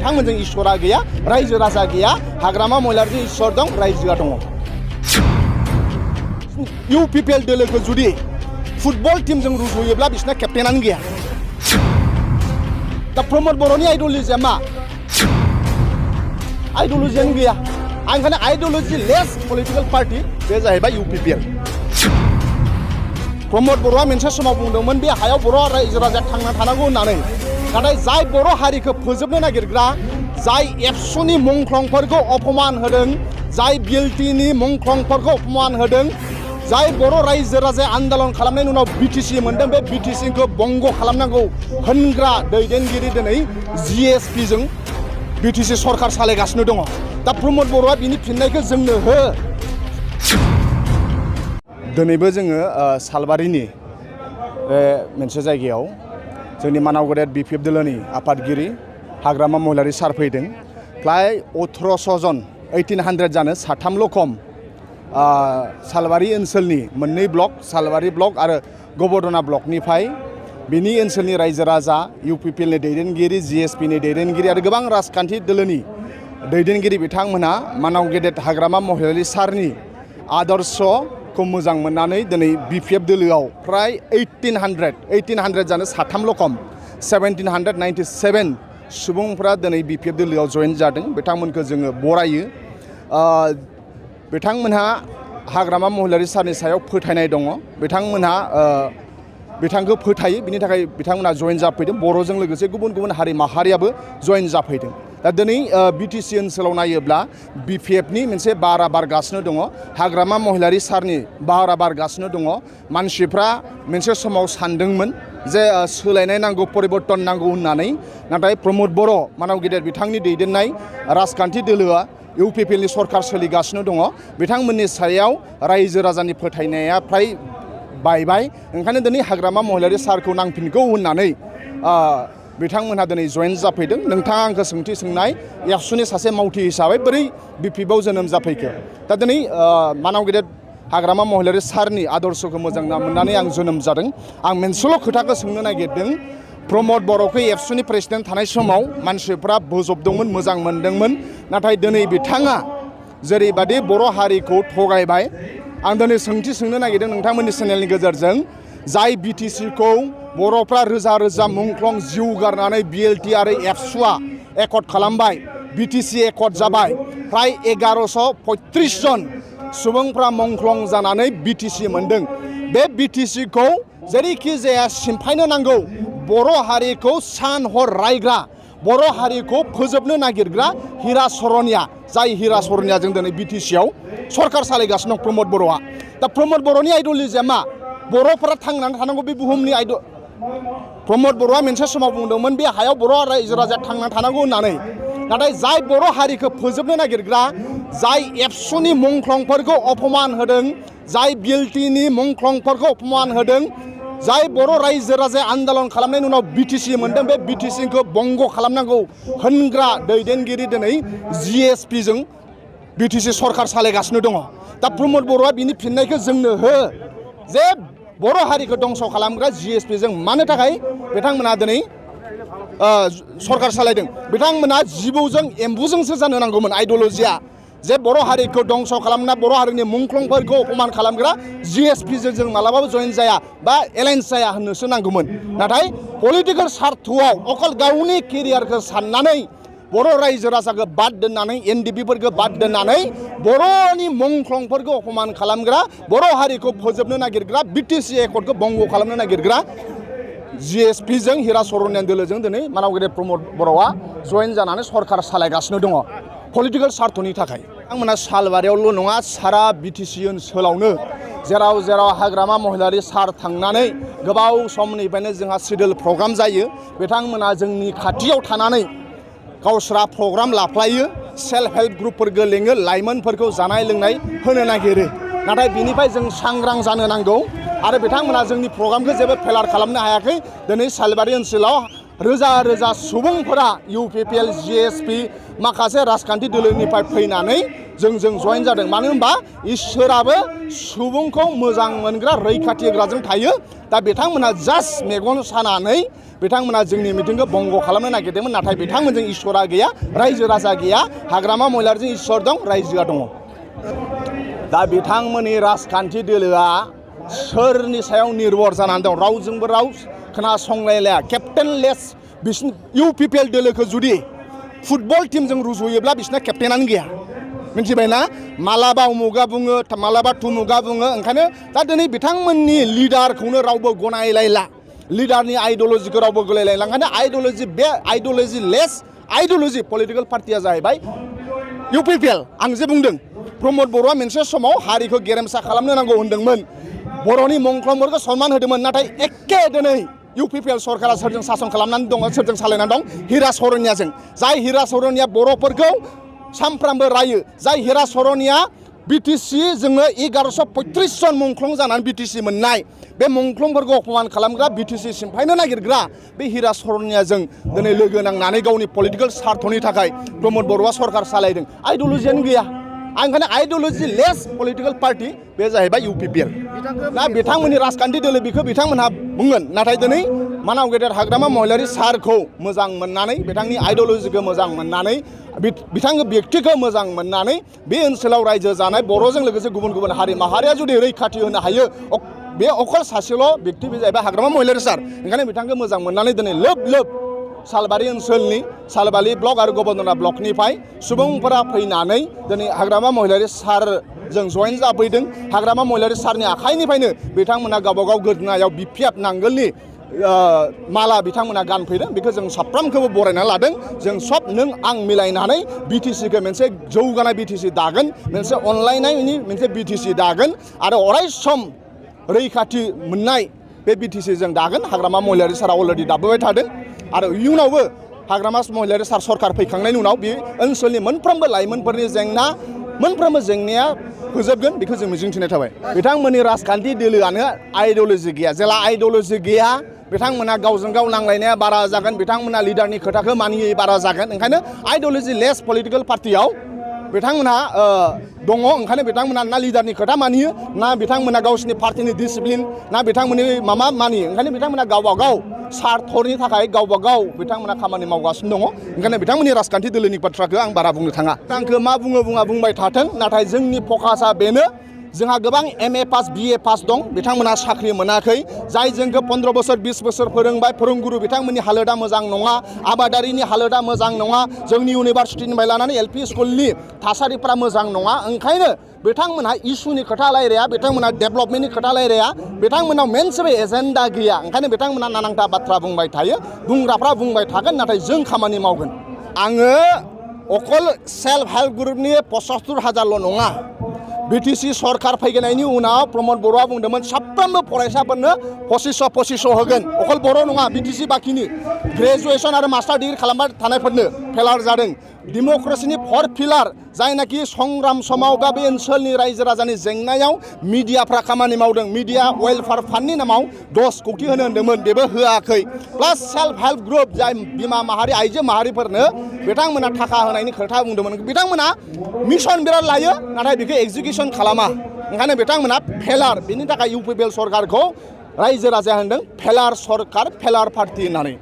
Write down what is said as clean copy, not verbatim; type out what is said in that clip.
बिथांमोनजों इसोरा गैया रायजो राजा गैया हाग्रामा महिलारिजों इसोर दं रायजोआ दङ UPPL दोलोखौ जुदि फुटबल टीमजों रुजुयोब्ला बिसना केप्टेनानो गैया दा प्रमोद बर'नि आइडियोलजिया मा आइडियोलजियानो गैया आं ओंखायनो आइडियोलजि लेस पलिटिकल पार्टी बे जाहैबाय UPPL प्रमोद बर'आ मोनसे समाव बुंदोंमोन बे हायाव बर' रायजो राजाया थांना थानांगौ होननानै नाथाय जाय बर' हारिखौ फोजोबनो नागिरग्रा जाय एबसुनि मुंख्लंफोरखौ अपमान होदों जाय बिएलटिनि मुंख्लंफोरखौ अपमान होदों जाय बर' रायजो राजाया आन्दोलन खालामनायनि उनाव BTC मोनदों बे BTCखौ बंग खालामनांगौ होनग्रा दैदेनगिरि दिनै GSPजों BTC सरकार सालायगासिनो दङ दा प्रमोद बर'आ बिनि फिननायखौ जोंनो हो दिनैबो जोङो सालबारिनि मोनसे जायगायाव जोंनि मानाव गेदेर BPF दोलोनि आफादगिरि हाग्रामा महिलारि सार फैदों फ्राय 1800 जन 1800 जानो साथामल' खम सालबारि ओनसोलनि मोननै ब्लक सालबारि ब्लक आरो गबर्दना ब्लकनिफ्राय बिनि ओनसोलनि रायजो राजा UPPLनि दैदेनगिरि GSPनि दैदेनगिरि आरो गोबां राजखान्थि दोलोनि दैदेनगिरि बिथांमोनहा मानाव गेदेर हाग्रामा महिलारि सारनि आदर्शखौ मोजां मोननानै दिनै BPF दोलोआव फ्राय 1800 जानो साथामल' खम 1797 सुबुंफ्रा दिनै BPF दोलोआव जयेन जादों बिथांमोनखौ जोङो बरायो बिथांमोनहा हाग्रामा महिलारि सारनि सायाव फोथायनाय दङ बिथांमोनहा बिथांखौ फोथायो बिनि थाखाय बिथांमोनहा जयेन जाफैदों बर'जों लोगोसे गुबुन गुबुन हारि माहारियाबो जयेन जाफैदों दा दिनै BTC ओनसोलाव नायोब्ला BPFनि मोनसे बारा बारगासिनो दङ हाग्रामा महिलारि सारनि बारा बारगासिनो दङ मानसिफ्रा मोनसे समाव सानदोंमोन जे सोलायनाय नांगौ परिबर्तन नांगौ होननानै नाथाय प्रमोद बर' मानाव गेदेर बिथांनि दैदेननाय राजखान्थि दोलोआ UPPLनि सरकार सोलिगासिनो दङ बिथांमोननि सायाव रायजो राजानि फोथायनाया फ्राय बायबाय ओंखायनो दिनै हाग्रामा महिलारि सारखौ नांफिनगौ होननानै बिथांमोनहा दिनै जयेन जाफैदों नोंथाङा आंखौ सोंथि सोंनाय एबसुनि सासे मावथि हिसाबै बोरै BPFआव जोनोम जाफैखो दा दिनै मानाव गेदेर हाग्रामा महिलारि सारनि आदर्शखौ मोजां मोननानै आं जोनोम जादों आं मोनसेल' खोथाखौ सोंनो नागिरदों प्रमोद बर'खौ एबसुनि प्रेसिडेन्ट थानाय समाव मानसिफ्रा बोजबदोंमोन मोजां मोनदोंमोन नाथाय दिनै बिथाङा जेरैबादि बर' हारिखौ थगायबाय आं दिनै सोंथि सोंनो नागिरदों नोंथांमोननि चेनेलनि गेजेरजों जाय BTCखौ बर'फ्रा रोजा रोजा मुंख्लं जिउ गारनानै BLT आरो एबसुआ एकर्ड खालामबाय BTC एकर्ड जाबाय फ्राय 1135 जन सुबुंफ्रा मुंख्लं जानानै BTC मोनदों बे BTCखौ जेरैखि जाया सिमफायनो नांगौ बर' हारिखौ सान हर रायग्रा बर' हारिखौ फोजोबनो नागिरग्रा हिरा सरनिया जाय हिरा सरनियाजों दिनै BTCआव सरकार सालायगासिनो दं प्रमोद बर'आ दा प्रमोद बर'नि आइडियोलजिया मा बर'फोरा थांनानै थानांगौ बे बुहुमनि प्रमोद बर'आ मोनसे समाव बुंदोंमोन बे हायाव बर' रायजो राजाया थांनानै थानांगौ होननानै नाथाय जाय बर' हारिखौ फोजोबनो नागिरग्रा जाय एबसुनि मुंख्लंफोरखौ अपमान होदों जाय बिएलटिनि मुंख्लंफोरखौ अपमान होदों जाय बर' रायजो राजाया आन्दोलन खालामनायनि उनाव BTC मोनदों बे BTCखौ बंग खालामनांगौ होनग्रा दैदेनगिरि दिनै GSPजों BTC सरकार सालायगासिनो दङ दा प्रमोद बर'आ बिनि फिननायखौ जोंनो हो जे बर' हारिखौ दंस खालामग्रा GSPजों मानो थाखाय बिथांमोना दिनै सरकार सालायदों बिथांमोना जिबौजों एम्बुजोंसो जानो नांगौमोन आइडियोलजिया जे बर' हारिखौ दंस खालामना बर' हारिनि मुंख्लंफोरखौ अपमान खालामग्रा GSPजों जों मालाबाबो जयेन जाया बा एलायन्स जाया होननोसो नांगौमोन नाथाय पलिटिकेल सार्थआव अकल गावनि केरियारखौ साननानै बर' रायजो राजाखौ बाद दोननानै NDPफोरखौ बाद दोननानै बर'नि मुंख्लंफोरखौ अपमान खालामग्रा बर' हारिखौ फोजोबनो नागिरग्रा BTC एकर्डखौ बंग खालामनो नागिरग्रा GSPजों हिरा सरनिया दोलोजों दिनै मानाव गेदेर प्रमोद बर'आ जयेन जानानै सरकार सालायगासिनो दङ पलिटिकेल सार्थनि थाखाय बिथांमोना सालबारियावल' नङा सारा BTC ओनसोलावनो जेराव जेराव हाग्रामा महिलारि सार थांनानै गोबाव समनिफ्रायनो जोंहा सिडिउल प्रग्राम जायो बिथांमोना जोंनि खाथियाव थानानै गावस्रा प्रग्राम लाफ्लायो सेल्फ हेल्प ग्रुपफोरखौ लेङो लाइमोनफोरखौ जानाय लोंनाय होनो नागिरो नाथाय बिनिफ्राय जों सांग्रां जानो नांगौ आरो बिथांमोना जोंनि प्रग्रामखौ जेबो फेलार खालामनो हायाखै दिनै सालबारि ओनसोलाव रोजा रोजा सुबुंफोरा UPPL GSP माखासे राजखान्थि दोलोनिफ्राय फैनानै जोंजों जयेन जादों मानो होनबा इसोराबो सुबुंखौ मोजां मोनग्रा रैखाथि होग्राजों थायो दा बिथांमोना जास्ट मेगन सानानै बिथांमोना जोंनि मिटिंखौ बंग खालामनो नागिरदोंमोन नाथाय बिथांमोनजों इसोरा गैया रायजो राजा गैया हाग्रामा महिलारिजों इसोर दं रायजोआ दङ दा बिथांमोननि राजखान्थि दोलोआ सोरनि सायाव निर्भर जानानै दं रावजोंबो राव खोनासंलायलाया केप्टेनलेस बिसिनि UPPL दोलोखौ जुदि फुटबल टीमजों रुजुयोब्ला बिसिना केप्टेनानो गैया मिथिबायना मालाबा उमुगा बुङो मालाबा तुमुगा बुङो ओंखायनो दा दिनै बिथांमोननि लिडारखौनो रावबो गनायलायला लिडारनि आइडियोलजिखौ रावबो गलायलायला ओंखायनो आइडियोलजि बे आइडियोलजिलेस आइडियोलजि पलिटिकल पार्टिया जाहैबाय UPPL आं जे बुंदों प्रमद बर'आ मोनसे समाव हारिखौ गेरेमसा खालामनो नांगौ होनदोंमोन बर'नि मंख्लंफोरखौ सनमान होदोंमोन नाथाय एखे दिनै UPPL सरकारा सोरजों सासन खालामनानै दङ सोरजों सालायनानै दं हिरा सरनियाजों जाय हिरा सरनिया बर'फोरखौ सामफ्रामबो रायो जाय हिरा सरनिया BTC जोङो 1135 जन मुंख्लं जानानै BTC मोननाय बे मुंख्लंफोरखौ अपमान खालामग्रा BTC सिमफायनो नागिरग्रा बे हिरा सरनियाजों दिनै लोगो नांनानै गावनि पलिटिकेल स्वार्थनि थाखाय प्रमद बर'आ सरकार सालायदों आइडियोलजियानो गैया आं ओंखायनो आइडियोलजि लेस पलिटिकल पार्टी बे जाहैबाय UPPL दा बिथांमोननि राजखान्थि दोलो बेखौ बिथांमोनहा बुंगोन नाथाय दिनै मानाव गेदेर हाग्रामा महिलारि सारखौ मोजां मोननानै बिथांनि आइडियोलजिखौ मोजां मोननानै बिथांनि व्यक्तिखौ मोजां मोननानै बे ओनसोलाव रायजो जानाय बर'जों लोगोसे गुबुन गुबुन हारि माहारिया जुदि रैखाथि होनो हायो बे अकल सासेल' व्यक्ति बे जाहैबाय हाग्रामा महिलारि सार ओंखायनो बिथांखौ मोजां मोननानै दिनै लोब लोब सालबारि ओनसोलनि सालबारि ब्लक आरो गबर्नरा ब्लकनिफ्राय सुबुंफोरा फैनानै दिनै हाग्रामा महिलारि सारजों जइन जाफैदों हाग्रामा महिलारि सारनि आखाइनिफ्रायनो बिथांमोना गावबा गाव गोदोनायाव BPF नांगोलनि माला बिथांमोना गानफैदों बेखौ जों साफ्रोमखौबो बरायना लादों जों सब नों आं मिलायनानै BTCखौ मोनसे जौगानाय BTC दागोन मोनसे अनलायनायनि मोनसे BTC दागोन आरो अराय सम रैखाथि मोननाय बे BTC जों दागोन हाग्रामा महिलारि सारा अलरेडि दाबोबाय थादों आरो इयुनावबो हाग्रामा महिलारि सार सरकार फैखांनायनि उनाव बे ओनसोलनि मोनफ्रोमबो लाइमोनफोरनि जेंना मोनफ्रोमबो जेंनाया फोजोबगोन बेखौ जों मिजिंथिनाय थाबाय बिथांमोननि राजखान्थि दोलोआनो आइडियोलजि गैया जेला आइडियोलजि गैया बिथांमोना गावजों गाव नांलायनाया बारा जागोन बिथांमोना लिडारनि खोथाखौ मानियै बारा जागोन ओंखायनो आइडियोलजि लेस पलिटिकल पार्टियाव बिथांमोनहा दङ ओंखायनो बिथांमोना ना लिडारनि खोथा मानियो ना बिथांमोना गावसिनि पार्टिनि डिसिप्लिन ना बिथांमोननि माबा मानियो ओंखायनो बिथांमोना गावबा गाव स्वार्थनि थाखाय गावबा गाव बिथांमोना खामानि मावगासिनो दङ ओंखायनो बिथांमोननि राजखान्थि दोलोनि बाथ्राखौ आं बारा बुंनो थाङा आंखौ मा बुङो बुंबाय थाथों नाथाय जोंनि फकासआ बेनो जोंहा गोबां MA पास BA पास दं बिथांमोना साख्रि मोनाखै जाय जोंखौ 15 बोसोर 20 बोसोर फोरोंबाय फोरोंगुरु बिथांमोननि हालोदा मोजां नङा आबादारिनि हालोदा मोजां नङा जोंनि इउनिभारसिटिनिफ्राय लानानै LP स्कुलनि थासारिफ्रा मोजां नङा ओंखायनो बिथांमोनहा इसुनि खोथा रायलाया बिथांमोनहा डेभेलपमेन्टनि खोथा रायलाया बिथांमोनाव मोनसेबो एजेन्डा गैया ओंखायनो बिथांमोनहा नानांथा बाथ्रा बुंबाय थायो बुंग्राफ्रा बुंबाय थागोन नाथाय जों खामानि मावगोन आङो अकल सेल्फ हेल्प ग्रुपनि 75,000ल' नङा BTC सरकार फैनायनि उनाव प्रमद बर'आ बुंदोंमोन साफ्रोमबो फरायसाफोरनो 2500 होगोन अकल बर' नङा BTC बाखिनि ग्रेजुएसन आरो मास्टार डिग्री खालामबाय थानायफोरनो फेलार जादों डेम'क्रेसिनि 4 पिलार जायनाखि संग्राम समाव बा बे ओनसोलनि रायजो राजानि जेंनायाव मिडियाफ्रा खामानि मावदों मिडिया वेलफेयार फान्डनि नामाव 10 कोटि होनो होन्दोंमोन बेबो होआखै प्लास सेल्फ हेल्प ग्रुप जाय बिमा माहारि आइजो माहारिफोरनो बिथांमोना थाखा होनायनि खोथा बुंदोंमोन बिथांमोना मिशन बिराद लायो नाथाय बेखौ एग्जिकिउसन खालामा ओंखायनो बिथांमोना फेलार बेनि थाखाय UPPL सरकारखौ रायजो राजाया होनदों फेलार सरकार फेलार पार्टि होननानै